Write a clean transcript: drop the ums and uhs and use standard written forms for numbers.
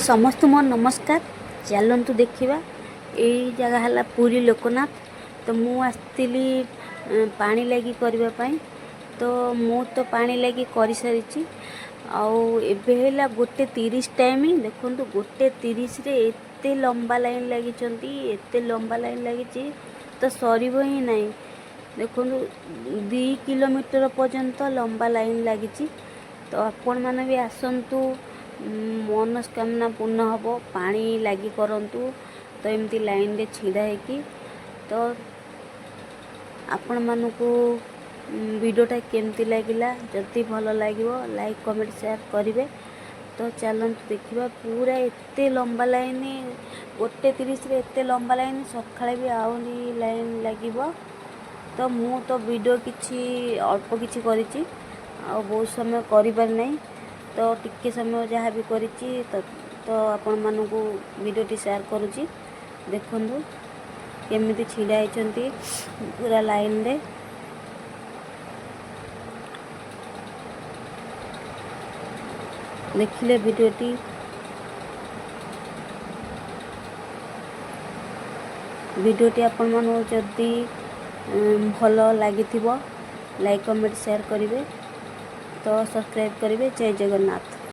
ସମସ୍ତଙ୍କୁ ମୋର ନମସ୍କାର। ଚାଲନ୍ତୁ ଦେଖିବା, ଏଇ ଜାଗା ହେଲା ପୁରୀ ଲୋକନାଥ। ତ ମୁଁ ଆସିଥିଲି ପାଣି ଲାଗି କରିବା ପାଇଁ। ତ ମୁଁ ତ ପାଣି ଲାଗି କରିସାରିଛି। ଆଉ ଏବେ ହେଲା 1:30 ଟାଇମ୍। ଦେଖନ୍ତୁ, 1:30ରେ ଏତେ ଲମ୍ବା ଲାଇନ୍ ଲାଗିଛନ୍ତି, ଏତେ ଲମ୍ବା ଲାଇନ୍ ଲାଗିଛି ତ ସରିବ ହିଁ ନାହିଁ। ଦେଖନ୍ତୁ, 2 କିଲୋମିଟର ପର୍ଯ୍ୟନ୍ତ ଲମ୍ବା ଲାଇନ୍ ଲାଗିଛି। ତ ଆପଣମାନେ ବି ଆସନ୍ତୁ, ମନସ୍କାମନା ପୂର୍ଣ୍ଣ ହେବ। ପାଣି ଲାଗି କରନ୍ତୁ ତ ଏମିତି ଲାଇନ୍ରେ ଛିଡ଼ା ହେଇକି। ତ ଆପଣମାନଙ୍କୁ ଭିଡ଼ିଓଟା କେମିତି ଲାଗିଲା? ଯଦି ଭଲ ଲାଗିବ, ଲାଇକ୍, କମେଣ୍ଟ, ସେୟାର କରିବେ। ତ ଚାଲନ୍ତୁ ଦେଖିବା, ପୁରା ଏତେ ଲମ୍ବା ଲାଇନ୍। 1:30ରେ ଏତେ ଲମ୍ବା ଲାଇନ୍, ସକାଳେ ବି ଆହୁରି ଲାଇନ୍ ଲାଗିବ। ତ ମୁଁ ତ ଭିଡ଼ିଓ କିଛି ଅଳ୍ପ କିଛି କରିଛି, ଆଉ ବହୁତ ସମୟ କରିପାରି ନାହିଁ। ତ ଟିକେ ସମୟ ଯାହା ବି କରିଛି, ତ ଆପଣମାନଙ୍କୁ ଭିଡ଼ିଓଟି ସେୟାର କରୁଛି। ଦେଖନ୍ତୁ କେମିତି ଛିଡ଼ା ହେଇଛନ୍ତି ପୁରା ଲାଇନ୍ରେ। ଦେଖିଲେ ଭିଡ଼ିଓଟି? ଭିଡ଼ିଓଟି ଆପଣମାନଙ୍କୁ ଯଦି ଭଲ ଲାଗିଥିବ, ଲାଇକ୍, କମେଣ୍ଟ, ସେୟାର କରିବେ, ତ ସବସ୍କ୍ରାଇବ୍ କରିବେ। ଜୟ ଜଗନ୍ନାଥ।